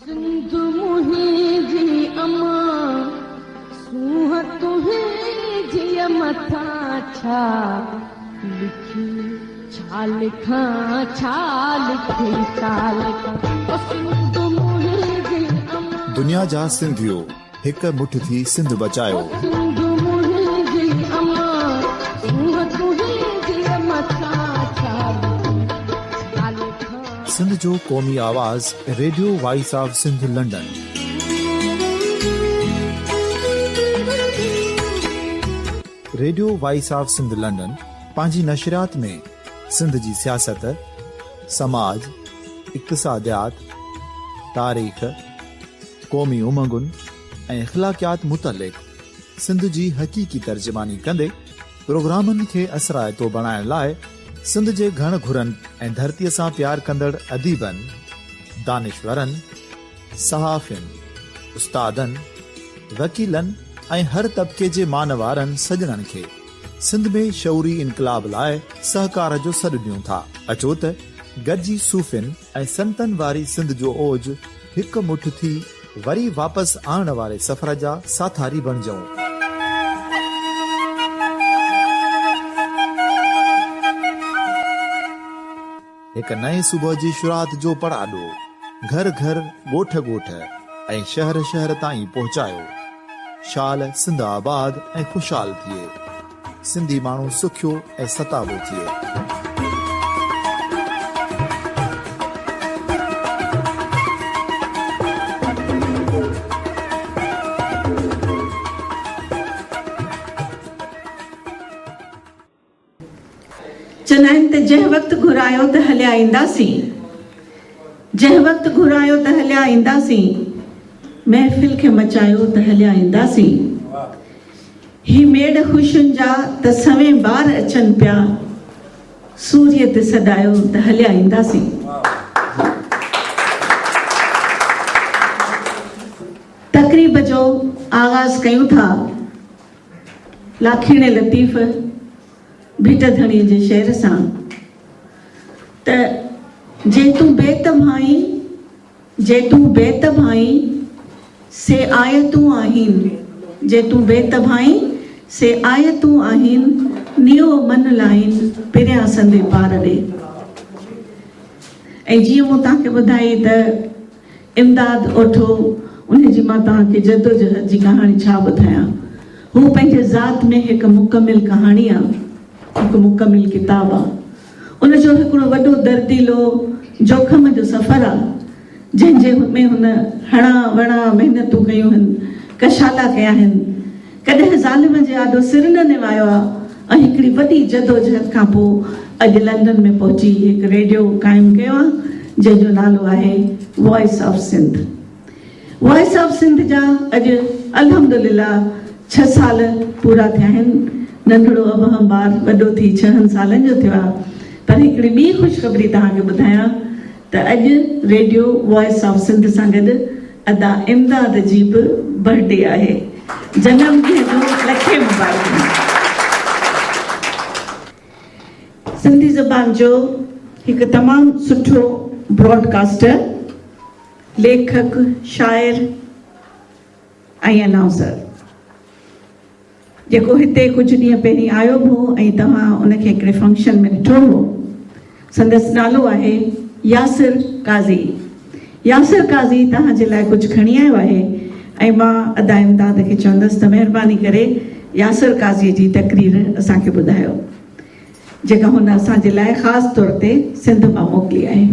سنڌ منهنجي امان، سونهن تنهنجيء مٿان ڇا لکي، ڇا لکان، ڇا لکي، ڇا لکان، او سنڌ منهنجي امان. دنيا جا سنڌيو هڪ مٺ ٿي سنڌ بچايو. او سنڌ منهنجي امان، سونهن تنهنجيء مٿان ڇا لکي، ڇا لکان. سنڌ جو قومي آواز radio voice of Sindh London. Radio voice of Sindh London پنهنجي نشريات ۾ سنڌ جي سياست، سماج، اقتصاديات، تاريخ، قومي امنگن ۽ اخلاقيات متعلق سنڌ جي حقيقي ترجماني ڪندي پروگرامن کي اثرائتو بڻائڻ لاء سنڌ جي گهڻ گهرن ۽ ڌرتيء سان پيار ڪندڙ اديبن، دانشورن، صحافين، استادن، وڪيلن ۽ هر طبقي جي مان وارن سڄڻن کي سنڌ ۾ شعوري انقلاب لاء سهڪار جو سڏ ڏيون ٿا. اچو ته گڏجي صوفين ۽ سنتن واري سنڌ جو اوج هڪ مٺ ٿي وري واپس آڻڻ واري سفر جا ساٿاري بڻجون. هڪ نئين صبح جي شروعات جو پڙاڏو گهر گهر، ڳوٺ ڳوٺ ۽ شهر شهر تائين پهچايو. شال سنڌ آباد ۽ خوشحال ٿئي. سنڌي ماڻهو سکيو ۽ ستابو ٿئي. چوندا آهن ته جنهن وقت گهرايو ته هليا اينداسين، جنهن وقت گهرايو ته هليا اينداسين، محفل کي مچايو ته هليا اينداسين. هي ميڙ خوشين جا ته سوين بار اچن پيا، سوريء تي سڏايو ته هليا اينداسين. تقريب جو آغاز ڪيون ٿا لاکيڻي لطيف ڀٽ ڌڻيء جي شعر سان ته جي تون بيت ڀائين، جي تون بيت ڀائين، سي آيتون آهين، جي تون بيت ڀائين، سي آيتون آهين، نيو من لائين، پريان سندي پار ڏي. ۽ جيئن مون توهان کي ٻڌائي ته امداد اوٺو، انهي جي مان توهان کي جدوجهد جي ڪهاڻي ڇا ٻڌايان. هو پنهنجي ذات ۾ هڪ مڪمل ڪهاڻي آ، هڪ مڪمل ڪتاب آ. ان جو هڪڙو وڏو درديلو جوکم جو سفر آ، جنهن جي ۾ هن هڻان وڻان محنتون ڪيون هن، ڪشالا ڪيا هن. ڪڏهن ظالم جي آڏو سر نه نوايو آ ۽ هڪڙي وڏي جدوجهد کان پوء اڄ لنڊن ۾ پهچي هڪ ريڊيو قائم ڪيو آ، جنهن جو نالو آهي voice of Sindh. Voice of Sindh جا اڄ الحمدلله ڇهه سال پورا ٿيا آهن. ننڍڙو ابهم ٻار وڏو ٿي ڇهن سالن جو ٿيو آهي. پر هڪڙي ٻي خوشخبري توهان کي ٻڌايان ته اڄ ريڊيو وائس آف سنڌ سان گڏ ادا امداد جي به برٿ ڊي آهي. جنم ڏينهن جون لکين مبارڪون. سنڌي زبان جو هڪ تمام سٺو براڊ ڪاسٽر. ليکڪ، شاعر ۽ انائونسر جيڪو هتي ڪجهه ڏينهن پهرين آيو به هو ۽ توهان ان کي هڪڙي فنڪشن ۾ ڏٺو هو. سندس نالو آهي ياسر قاضي. ياسر قاضي توهان جي لاء ڪجهه کڻي آيو آهي ۽ مان ادا امداد کي چوندس ته مهرباني ڪري ياسر قاضي جي تقرير اسان کي ٻڌايو جيڪا هن اسان جي لاء خاص طور تي سنڌ مان موڪلي آهي.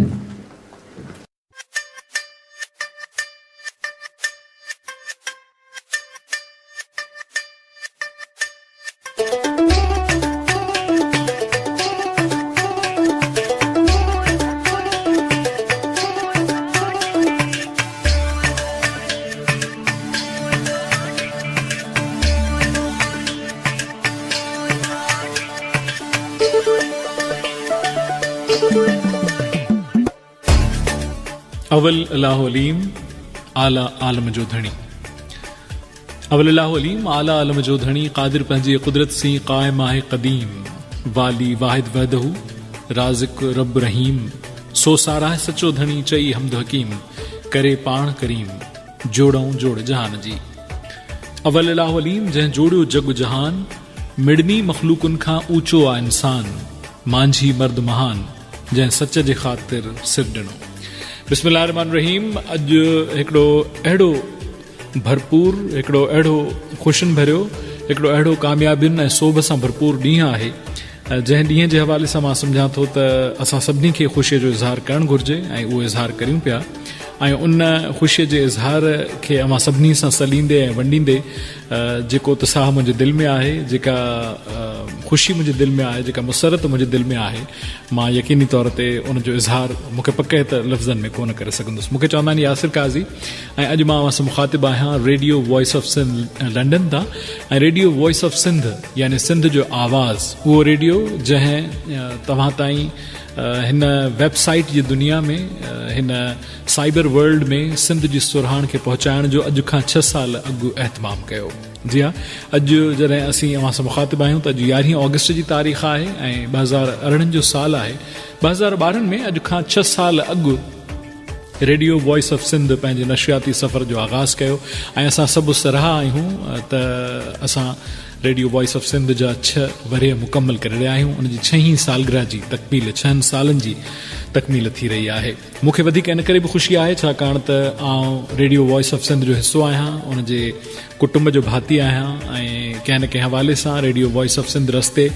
اول الله عليم اعليٰ عالم جو ڌڻي اول الله عليم اعليٰ عالم جو ڌڻي قادر پنهنجي قدرت سين قائم آهي قديم والي واحد وحده رازق رب رحيم سو ساراهه سچو ڌڻي چئي حمد حڪيم. ڪري پاڻ ڪريم، جوڙئون جوڙ جهان جي. اول الله عليم، جنهن جوڙيو جڳ جهان، مڙني مخلوقن کان اوچو آ انسان، مانجهي مرد مهان، جنهن سچ جي خاطر سر ڏنو. بسم الله الرحمٰن الرحيم اڄ هڪڙو اهڙو ڀرپور، هڪڙو اهڙو خوشين ڀريو، هڪڙو اهڙو ڪاميابين ۽ سوڀ سان ڀرپور ڏينهن آهي، جنهن ڏينهن جي حوالي سان مان سمجهان ٿو ته اسان سڀني کي خوشيء جو اظهار ڪرڻ گهرجي ۽ اهو اظهار ڪريون پيا ۽ ان خوشيء جي اظهار کي اوهان سڀني سان سليندي ۽ ونڊيندي جيڪو اتساهه منهنجي دل ۾ آهي، جيڪا خوشي منهنجي دل ۾ آهي، جيڪا مسرت منهنجي دل ۾ آهي، مان يقيني طور تي ان جو اظهار مون کي پڪ آهي ته لفظن ۾ ڪونه ڪري سگهندس. مون کي چوندا آهن ياسر قاضي ۽ اڄ مان اوهان سان مخاطب آهيان radio voice of Sindh London تان ۽ ريڊيو وائس آف سنڌ يعني سنڌ جو آواز اهو ريڊيو جنهن توهان تائين هن ويب سائيٽ جي دنيا ۾ هن سائبر ورلڊ ۾ سنڌ جي سرهاڻ کي پهچائڻ جو اڄ کان ڇهه سال اڳ اهتمام ڪيو. جي ها اڄ جڏهن اسين اوهان سان مخاطب آهيون ته اڄ يارهين آگسٽ جي تاريخ آهي ۽ 2018 جو سال آهي. 2012 ۾ اڄ کان ڇهه سال اڳ ريڊيو وائس آف سنڌ پنهنجي نشرياتي سفر جو آغاز ڪيو ۽ اسان سڀ سرها آهيون ته اسان ريڊيو وائس آف سنڌ جا ڇهه ورهيه مڪمل ڪري رهيا آهيون ان جي ڇهين سالگرهه جي تڪميل ڇهن سالن جي تڪميل ٿي رهي آهي. مون کي وڌيڪ ان ڪري به خوشي آهي ڇاڪاڻ ته آئون ريڊيو وائس آف سنڌ جو حصو آهيان، ان جي ڪٽنب جو ڀاتي آهيان ۽ ڪنهن نه ڪنهن حوالي سان ريڊيو وائس آف سنڌ رستي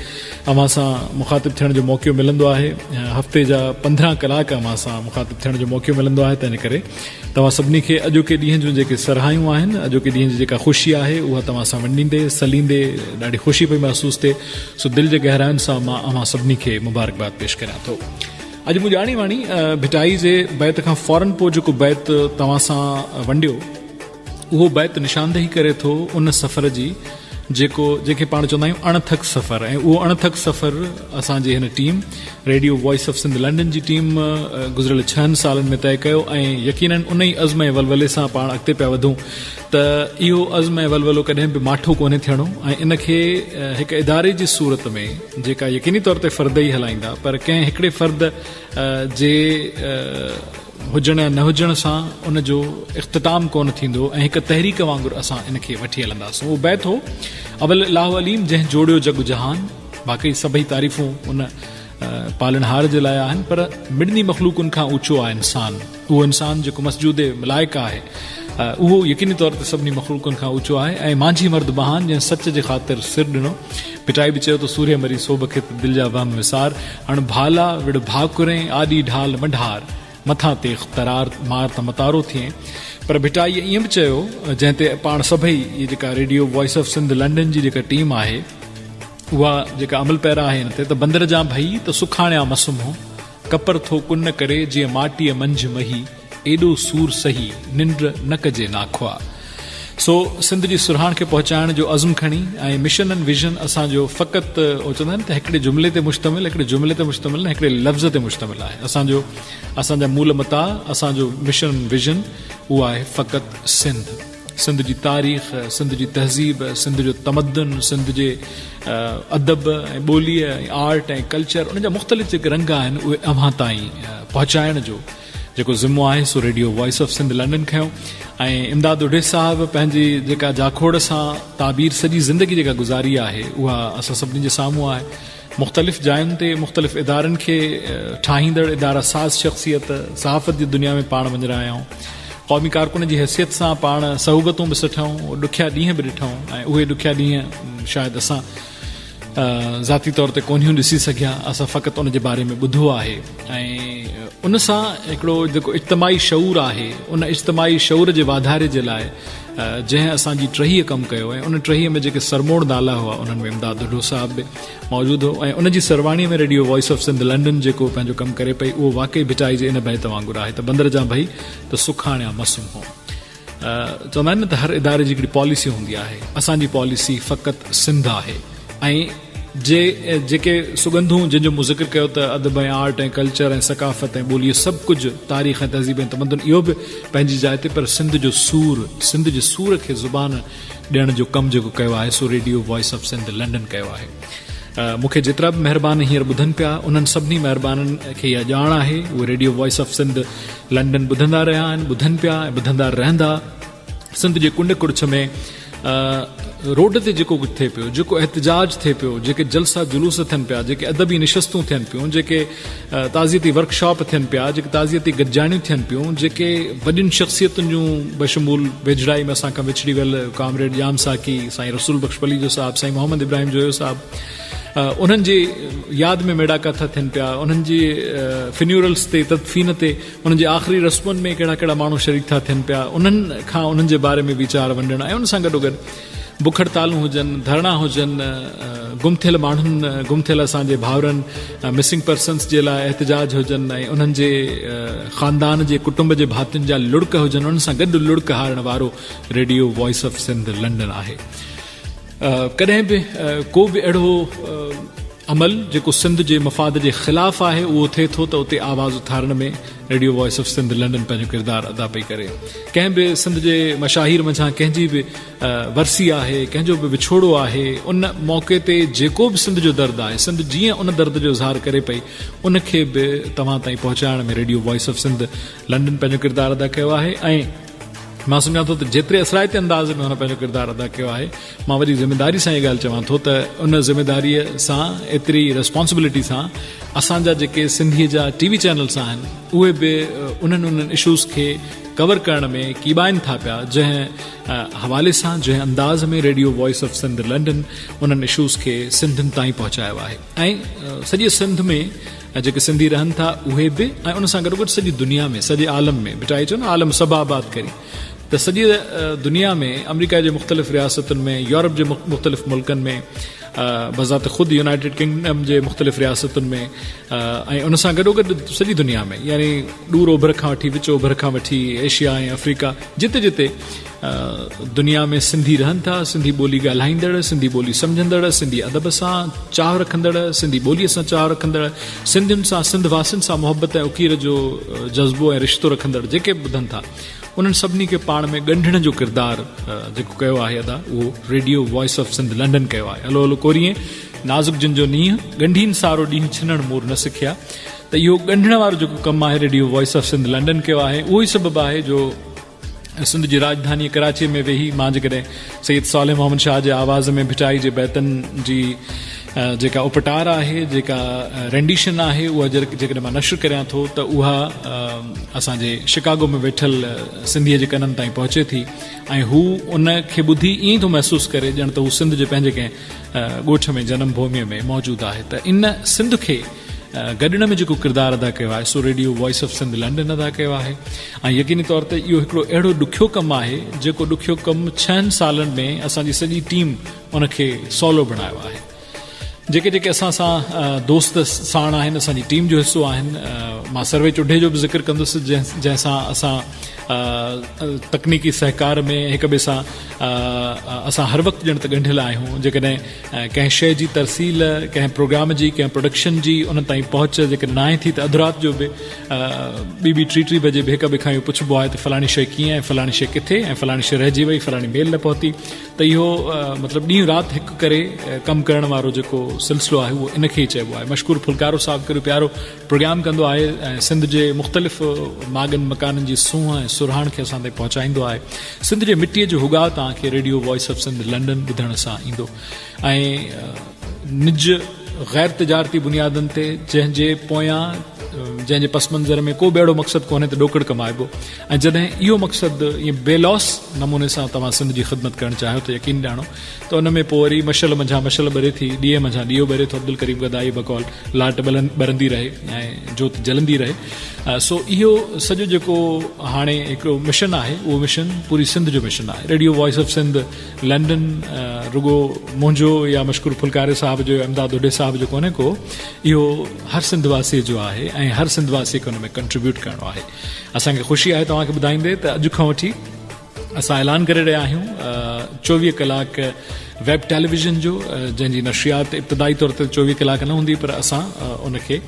اوهان سان مخاطب ٿيڻ جو موقعو ملندو آهي. هفتي جا 15 ڪلاڪ اوهان سان مخاطب ٿيڻ جو موقعو ملندو آهي تنهن ڪري توهان سڀني کي اڄوڪي ڏينهن جون جيڪي سرهايون آهن، اڄوڪي ڏينهن جي جيڪا خوشي آهي اها توهان سان ونڊيندي سليندي ڏاڍي خوشي پئي محسوس ٿئي سو دل جي گهراين سان مان اوهان سڀني کي مبارڪباد پيش ڪريان ٿو. اڄ مون ڄاڻي واڻي ڀٽائي جي بيت کان فورن پوء جيڪو بيت توهان سان ونڊيو اهو بيت نشاندهي ڪري ٿو ان سفر جي جيڪو جنهن کي پاڻ چوندا آهيون اڻٿڪ سفر ۽ اهو اڻٿڪ سفر اسان جي هن team radio voice of Sindh London جي ٽيم گذريل ڇهن سالن ۾ طئي ڪيو ۽ يقينن ان ئي عزم ۽ ولولي سان پاڻ اڳتي پيا وڌون ته اهو عزم ۽ ولولو ڪڏهن به ماٺو ڪونهي ٿيڻو ۽ ان کي هڪ اداري جي صورت ۾ جيڪا يقيني طور تي فرد ئي هلائيندا پر ڪنهن هڪڙي فرد جي هجڻ يا نه هجڻ سان ان جو اختتام ڪونه ٿيندو ۽ هڪ تحريڪ وانگر اسان ان کي وٺي هلنداسون. اهو بيت هو اول الله عليم جنهن جوڙيو جڳ جهان. واقعي سڀئي تعريفون ان پالڻهار جي لاء آهن پر مڙني مخلوقن کان اوچو آهي انسان. اهو انسان جيڪو مسجود ملائڪ آهي اهو يقيني طور تي سڀني مخلوقن کان اوچو آهي ۽ مانجهي مرد مهان جنهن سچ جي خاطر سر ڏنو. ڀٽائي به چيو ته سورهيه مري سوڀ کي ته دل جا وهم وسار، هڻ ڀالا وڙ ڀاڪرين، آڏي ڍال منڍار، مٿان تيغ ترار مار ته متارو ٿئين. پر ڀٽائيء ائين به چيو جنهن تي پاڻ سڀئي هي جيڪا radio voice of Sindh London جي جيڪا ٽيم آهي اها جيڪا عمل پيرا آهي ان تي ته بندر جان ڀئي ته سکاڻيان مسمهون، ڪپر ٿو ڪن ڪري، جيئن ماٽيء منجهه مهي، ايڏو سور سهي، ننڊ نه ڪجي ناکوا. سو سنڌ جي سرهاڻ کي پهچائڻ جو عزم کڻي ۽ مشن اينڊ ويزن اسان جو فقط هو چوندا آهن ته هڪڙي جملي تي مشتمل، هڪڙي جملي تي مشتمل نه هڪڙي لفظ تي مشتمل آهي. اسان جو اسان جا مول متا، اسان جو مشن اينڊ ويزن اهو آهي فقط سنڌ. سنڌ جي تاريخ، سنڌ جي تهذيب، سنڌ جو تمدن، سنڌ جي ادب ۽ ٻوليء ۽ آرٽ ۽ ڪلچر ان جا مختلف جيڪي رنگ آهن اهي اوهان تائين پهچائڻ جو جيڪو ذمو آهي سو radio voice of Sindh London کنيو ۽ امداد اوڍي صاحب پنهنجي جيڪا جاکوڙ سان تعبير سڄي زندگي جيڪا گذاري آهي اها اسان سڀني جي سامهون آهي. مختلف جاين تي مختلف ادارن کي ٺاهيندڙ اداره ساز شخصيت صحافت جي دنيا ۾ پاڻ وڃرايائون. قومي ڪارڪن جي حيثيت سان پاڻ صعوبتون به سٺائون، ڏکيا ڏينهن به ڏٺائون ۽ اهي ڏکيا ڏينهن شايد اسان ذاتي طور تي ڪونهيون ڏسي سگهيا، اسان فقط ان جي باري ۾ ٻڌو آهي ۽ ان سان هڪڙو جيڪو اجتماعي شعور آهي ان اجتماعي شعور جي واڌاري جي لاء جنهن اسان جي ٽهيء ڪم ڪيو ۽ ان ٽهيء ۾ جيڪي سرموڙ نالا هئا انهن ۾ امداد ڍڍو صاحب به موجود هو ۽ ان جي سرواڻيء ۾ radio voice of Sindh London جيڪو پنهنجو ڪم ڪري پئي اهو واقعي ڀٽائي جي ان بيت وانگر آهي ته بندر جان ڀئي ته سکاڻيان مسم هو. چوندا آهن نه ته هر اداري جي هڪڙي پاليسي هوندي آهي اسان جي پاليسي فقط سنڌ آهي ۽ جي جيڪي سڳنڌون جن جو مون ذڪر ڪيو ته ادب ۽ آرٽ ۽ ڪلچر ۽ ثقافت ۽ ٻولي اهو سڀ ڪجهه تاريخ ۽ تهذيب ۽ تمدن اهو به پنهنجي جاء تي پر سنڌ جو سور سنڌ جي سور کي زبان ڏيڻ جو ڪم جيڪو ڪيو آهي سو radio voice of Sindh London ڪيو آهي. مون کي جيترا به مهربان هينئر ٻڌن پيا انهن سڀني مهربانن کي اها ڄاڻ آهي اهي radio voice of Sindh London ٻڌندا رهيا آهن ٻڌن پيا ۽ ٻڌندا رهندا. سنڌ جي ڪنڊ ڪڙڇ ۾ روڊ تي جيڪو ڪجهه ٿئي پيو، جيڪو احتجاج ٿئي پيو، جيڪي جلسا جلوس ٿين پيا، جيڪي ادبي نشستون ٿين پيون، جيڪي تعزيتي ورڪشاپ ٿين پيا، جيڪي تعزيتي گڏجاڻيون ٿين پيون، جيڪي وڏين شخصيتن جون بشمول ويجهڙائي ۾ اسان کان وڇڙي ويل ڪامريڊ ڄام ساقي، سائين رسول بخش پليجو صاحب، سائين محمد ابراهيم جويو صاحب انهن جي ياد ۾ ميڙاڪا ٿا ٿين پيا، انهن جي فنيورلز تي، تدفين تي، انهن جي آخري رسمن ۾ ڪهڙا ڪهڙا ماڻهو شريڪ ٿا ٿين پيا، انهن کان انهن جي باري ۾ ويچار ونڊڻ ۽ ان سان گڏوگڏ بک هڙتالون هجن، ڌرڻا هجن، گم ٿيل ماڻهن، گم ٿيل اسان جي ڀائرن، مسنگ پرسنس جي لاء احتجاج هجن ۽ انهن جي خاندان جي ڪٽنب جي ڀاتين جا لڙڪ هجن، انهن سان گڏ لڙڪ هارڻ وارو radio voice of Sindh London آهي. ڪڏهن به ڪو به اهڙو عمل جيڪو سنڌ جي مفاد جي خلاف آهي اهو ٿئي ٿو ته اتي آواز اٿارڻ ۾ radio voice of Sindh London پنهنجو ڪردار ادا پئي ڪري. ڪنهن به سنڌ جي مشاهير منجهان ڪنهن جي به ورسي آهي، ڪنهن جو به وڇوڙو آهي، ان موقعي تي جيڪو به سنڌ جو درد آهي، سنڌ جيئن ان درد جو اظهار ڪري پئي، ان کي به توهان تائين پهچائڻ ۾ radio voice of Sindh London پنهنجو ڪردار ادا ڪيو آهي ۽ مان سمجهان ٿو ته جيتري اثرائتي انداز ۾ هن پنهنجو ڪردار ادا ڪيو آهي، مان وڏي ذميداري سان اها ڳالهه چوان ٿو ته ان ذميداريء سان ايتري ريسپانسبلٽي سان اسان جا جيڪي سنڌيء جا ٽي وي چينلس آهن اهي به انهن انهن اشوز کي ڪور ڪرڻ ۾ ڪيٻائن ٿا پيا جنهن حوالي سان جنهن انداز ۾ radio voice of Sindh London انهن اشوز کي سنڌين تائين پهچايو آهي ۽ سڄي سنڌ ۾ جيڪي سنڌي رهن ٿا اهي به ۽ ان سان گڏوگڏ سڄي دنيا ۾ سڄي عالم ۾ ڀٽائي چيو نه عالم سڀ آباد ڪرين ته سڄي دنيا ۾ آمريڪا جي مختلف رياستن ۾ يورپ جي مختلف ملڪن ۾ بذات خود يونائيٽيڊ ڪنگڊم جي مختلف رياستن ۾ ۽ ان سان گڏو گڏ سڄي دنيا ۾ يعني ڏور اوڀر کان وٺي وچ اوڀر کان وٺي ايشيا ۽ آفريڪا جتي جتي دنيا ۾ سنڌي رهن ٿا سنڌي ٻولي ڳالهائيندڙ سنڌي ٻولي سمجهندڙ سنڌي ادب سان چاهه رکندڙ سنڌي ٻولي سان چاهه رکندڙ سنڌين سان سنڌ واسين سان محبت ۽ اڪير جو جذبو ۽ رشتو رکندڙ جيڪي به ٻڌن ٿا انهن سڀني کي پاڻ ۾ ڳنڍڻ جو ڪردار جيڪو ڪيو آهي ادا اهو radio voice of Sindh London ڪيو آهي. هلو هلو ڪوريئين نازڪ جن جو نينهن، ڳنڍين سارو ڏينهن ڇنڻ مور نه سکيا ته اهو ڳنڍڻ وارو جيڪو ڪم آهي radio voice of Sindh London ڪيو آهي اهو ئي سبب آهي جو سنڌ جي راڄڌاني ڪراچيء ۾ ويهي مان جيڪڏهن سيد صالح محمد شاهه جي آواز ۾ ڀٽائي جي بيتن جي جيڪا اپٽار آهي، جيڪا رينڊيشن آهي، اها جيڪڏهن مان نشر ڪريان ٿو ته اها اسان جي شڪاگو ۾ ويٺل سنڌيء جي ڪنن تائين پهچي ٿي ۽ هو ان کي ٻڌي ائين ٿو محسوس ڪري ڄڻ ته هو سنڌ جي پنهنجي ڪنهن ڳوٺ ۾ جنم ڀوميء ۾ موجود آهي ته ان سنڌ کي گڏڻ ۾ جيڪو ڪردار ادا ڪيو آهي سو radio voice of Sindh London ادا ڪيو آهي ۽ يقيني طور تي اهو هڪڙو اهڙو ڏکيو ڪم آهي جيڪو ڏکيو ڪم ڇهن سالن ۾ اسان جي سڄي ٽيم ان کي سولو بڻايو آهي. جيڪي جيڪي اسان سان دوست ساڻ آهن اسان جي ٽيم جو حصو آهن مان سرويچ اڍي جو به ذڪر ڪندس جنهن سان اسان تڪنيڪي سهڪار ۾ هڪ ٻئي سان اسان هر وقت ڄڻ ته ڳنڍيل آهيون جيڪڏهن ڪنهن شيء جي ترسيل ڪنهن پروگرام جي ڪنهن پروڊڪشن جي ان تائين پهچ جيڪڏهن ناهي ٿي ته اڌ رات جو به ٻي ٻي ٽي ٽي بجي به هڪ ٻئي کان اهو پڇبو آهي ته فلاڻي شيء ڪيئن ۽ فلاڻي شيء ڪٿي ۽ فلاڻي شيء رهجي وئي فلاڻي ميل نه پهتي ته اهو مطلب ڏينهن رات هڪ ڪري ڪم ڪرڻ وارو جيڪو سلسلو آهي اهو ان کي ئي چئبو آهي. مشڪور ڦلڪارو صاحب ڪيڏو پيارو پروگرام ڪندو آهي ۽ سنڌ جي مختلف ماڳن مڪانن جي سونهن ۽ سرهاڻ کي اسان تائين پهچائيندو آهي. سنڌ جي مٽيء جو هڳاء توهان کي radio voice of Sindh London ٻڌڻ سان ايندو ۽ نج غير تجارتي بنيادن تي جنهن جي پويان جنهن جي پس منظر ۾ ڪو به اهڙو مقصد ڪونهي ته ڏوڪڙ ڪمائبو ۽ جڏهن اهو مقصد ائين بي لوث نموني سان توهان سنڌ جي خدمت ڪرڻ چاهيو ته يقين ڄاڻو ته ان ۾ پوء وري مشعل منجهان مشعل ٻري ٿي، ڏيئي منجهان ڏيئو ٻري ٿو عبدالڪريم گدائي بقول لاٽ ٻرندي رهي ۽ جوت جلندي رهي. سو اهو سڄو جيڪو هاڻي هڪڙو مشن آهي اهو مشن پوري سنڌ جو مشن آهي. Radio voice of Sindh London رڳو منهنجو يا مشڪور ڦلڪاري صاحب جو يا امداد اوڍي صاحب جو ڪونهي ڪو اهو هر سنڌ واسي جو آهي ۽ هر سنڌ واسي کي ان ۾ ڪنٽريبيوٽ ڪرڻو آهي. اسان کي خوشي آهي توهان کي ٻڌائيندي ته اڄ کان وٺي اسان اعلان ڪري رهيا آهيون 24 ڪلاڪ ويب ٽيليويزن جو جنهن جي نشريات ابتدائي طور تي 24 ڪلاڪ نه هوندي پر اسان ان کي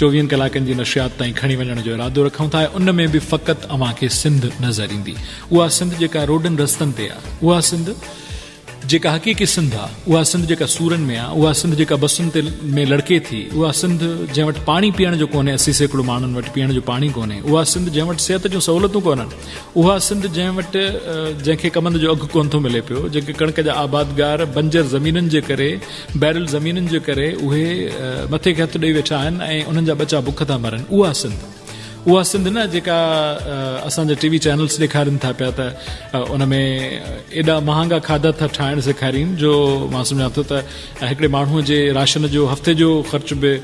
24 ڪلاڪن جي نشريات تائين کڻي وڃڻ جو ارادو رکون ٿا ان ۾ به فقط اوهان کي سنڌ نظر ايندي اها سنڌ جيڪا روڊن رستن تي آهي اها سنڌ جيڪا حقيقي سنڌ آ، اها سنڌ جيڪا سورن ۾ آ، اها سنڌ جيڪا بسن تي ۾ لڙڪي ٿي، اها سنڌ جنهن وٽ پاڻي پيئڻ جو ڪونهي، 80% ماڻهن وٽ پيئڻ جو پاڻي ڪونهي، اها سنڌ جنهن وٽ صحت جون سهولتون ڪونهن، اها سنڌ جنهن وٽ جنهن کي ڪمند جو اگهه ڪونه ٿو ملي پيو، جيڪي ڪڻڪ جا آبادگار بنجر زمينن جي ڪري، بيرل زمينن جي ڪري اهي مٿي کي هٿ ڏئي ويٺا آهن ۽ انهن جا ٻچا بک ٿا مرن، اها سنڌ. اها سنڌ نه جيڪا اسان جا ٽي وي چينلز ڏيکارين ٿا پيا ته ان ۾ ايڏا مهانگا کاڌا ٿا ٺاهڻ سيکارين جو مان سمجهان ٿو ته هڪڙي ماڻهوء جي راشن جو هفتي جو خرچ به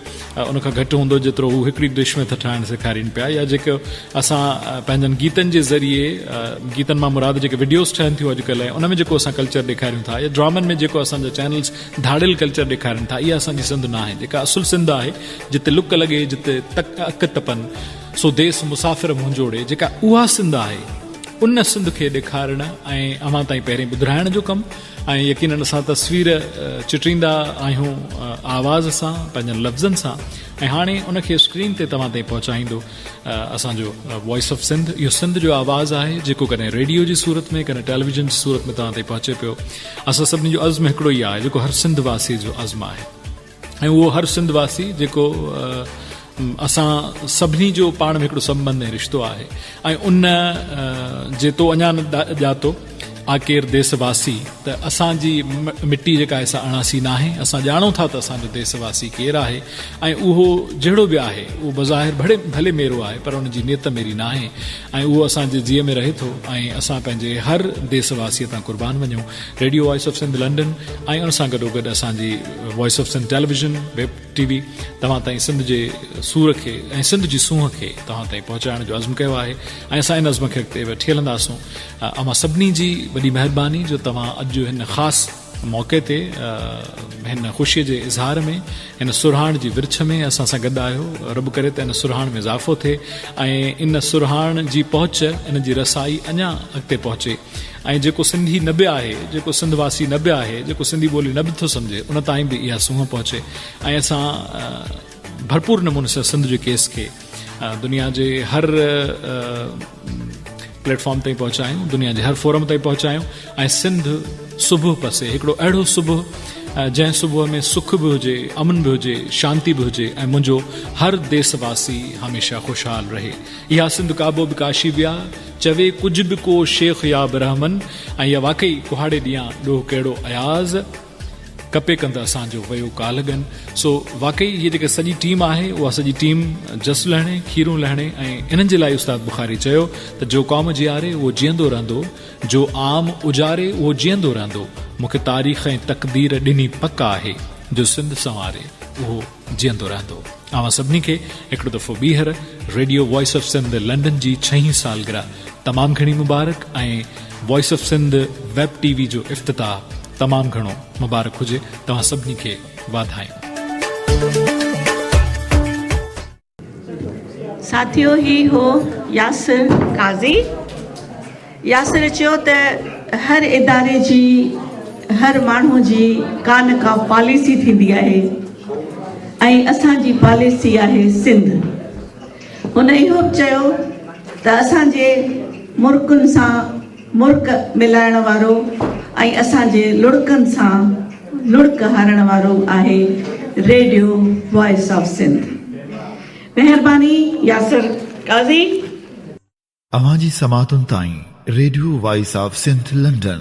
ان کان گهٽ هوندو جيترو هو هڪڙي ڊش ۾ ٿا ٺاهڻ سيکارين پيا يا جيڪو اسان پنهنجن گيتن جي ذريعي گيتن مان مراد جيڪي وڊيوز ٺهن ٿيون اڄڪلهه ۽ ان ۾ جيڪو اسان ڪلچر ڏيکاريون ٿا يا ڊرامن ۾ جيڪو اسان جا چينلز ڌاڙيل ڪلچر ڏيکارين ٿا اها اسان جي سنڌ ناهي جيڪا اصل سنڌ آهي جتي لڪ لڳي جتي تڪ اک تپن، سو ديس مسافر منهنجو ڙي، جيڪا اها سنڌ آهي، ان سنڌ کي ڏيکارڻ ۽ اوهان تائين پهرين ٻڌرائڻ جو ڪم ۽ يقينن اسان تصوير چٽريندا آهيون آواز سان پنهنجن لفظن سان ۽ هاڻي ان کي اسڪرين تي توهان تائين پهچائيندو اسان جو وائس آف سنڌ اهو سنڌ جو آواز آهي جيڪو ڪڏهن ريڊيو جي صورت ۾ ڪڏهن ٽيليويزن جي صورت ۾ توهان تائين پهچي پيو اسان سڀني جو عزم هڪڙو ئي آهي جيڪو هر سنڌ واسي جو عزم آهي. ۽ اهو هر سنڌ واسي جيڪو اسان سڀني جو پاڻ ۾ هڪڙو سنٻنڌ ۽ رشتو آهي ۽ ان جي تو اڃا نه ڄاتو آ ڪير ديس واسي ته اسان جي مٽي جيڪا آهي سا اڻاسي ناهي اسان ڄاڻون ٿا ته اسان جو ديس واسي ڪير آهي ۽ اهو جهڙو به آهي اهو بظاهر ڀڙي ڀلي ميرو آهي پر ان جي نيت ميري ناهي ۽ اهو اسان جي جيء ۾ رهي ٿو ۽ اسان پنهنجي هر ديس واسي تان قربان وڃون radio voice of Sindh London ۽ ان سان گڏوگڏ اسان جي voice of Sindh television web T V توهان تائين سنڌ جي سور کي ۽ سنڌ جي سونهن کي توهان تائين پهچائڻ جو عزم ڪيو آهي ۽ اسان ان عزم کي اڳتي وٺي هلنداسون اوهان سڀني جي وڏي مهرباني جو توهان اڄ هن خاص موقعي تي هن خوشي جي اظهار ۾ هن سرهاڻ جي ورڇ ۾ اسان سان گڏ آهيو رب ڪري ته ان سرهاڻ ۾ اضافو ٿئي ۽ ان سرهاڻ جي پهچ ان جي رسائي اڃا اڳتي پهچي ۽ جيڪو سنڌي نه به آهي، جيڪو سنڌ واسي نه به آهي، جيڪو سنڌي ٻولي نه به ٿو سمجهي، ان تائين به اها سونهن پهچي ۽ اسان ڀرپور نموني سان سنڌ جي ڪيس کي دنيا جي هر پليٽ فارم تائين پهچايون، دنيا جي هر فورم تائين پهچايون ۽ سنڌ صبح پسي، هڪڙو اهڙو صبح جنهن صبح ۾ سک به هجي، امن به هجي، شانتي به هجي ۽ منهنجو هر ديس واسي هميشه خوشحال رهي. اها سنڌ ڪعبو به ڪاشي به آ. چوي ڪجهه به ڪو شيخ يا برهمن ۽ يا واقعي ڪهاڙي ڏيان ڏوهه ڪهڙو اياز ڪپي ڪنڌ اسان جو ويو ڪالهه ڳن سو واقعي هي جيڪا سڄي ٽيم آهي اها سڄي ٽيم جس لهڻي کيرون لهڻي ۽ انهن جي لاء استاد بخاري چيو ته جو قوم جياري اهو جيئندو رهندو جو عام اجاري اهو جيئندو رهندو مون کي تاريخ ۽ تقدير ڏني پڪ آهي جو سنڌ سنواري اهو جيئندو رهندو. اوهان سڀني کي هڪڙو دفعو ٻيهر radio voice of Sindh London جي ڇهين سالگرهه تمام گهڻي مبارڪ ۽ voice of Sindh web T V جو افتتاح تمام گهڻو مبارڪ هجي توهان سڀني کي واڌايون. ساٿيو هي هو ياسر قاضي. ياسر چيو ته هر اداري جي هر ماڻهو جي ڪا نه ڪا پاليسي ٿيندي آهي ۽ اسان جي پاليسي آهي سنڌ. هن اهو به چيو ته اسان جي مرڪن سان مرڪ ملائڻ وارو ۽ اسان جي لڙڪن سان لڙڪ هارڻ وارو آهي ريڊيو وائس آف سنڌ. مهرباني ياسر قاضي. اوهان جي سماعتن تائين radio voice of Sindh London.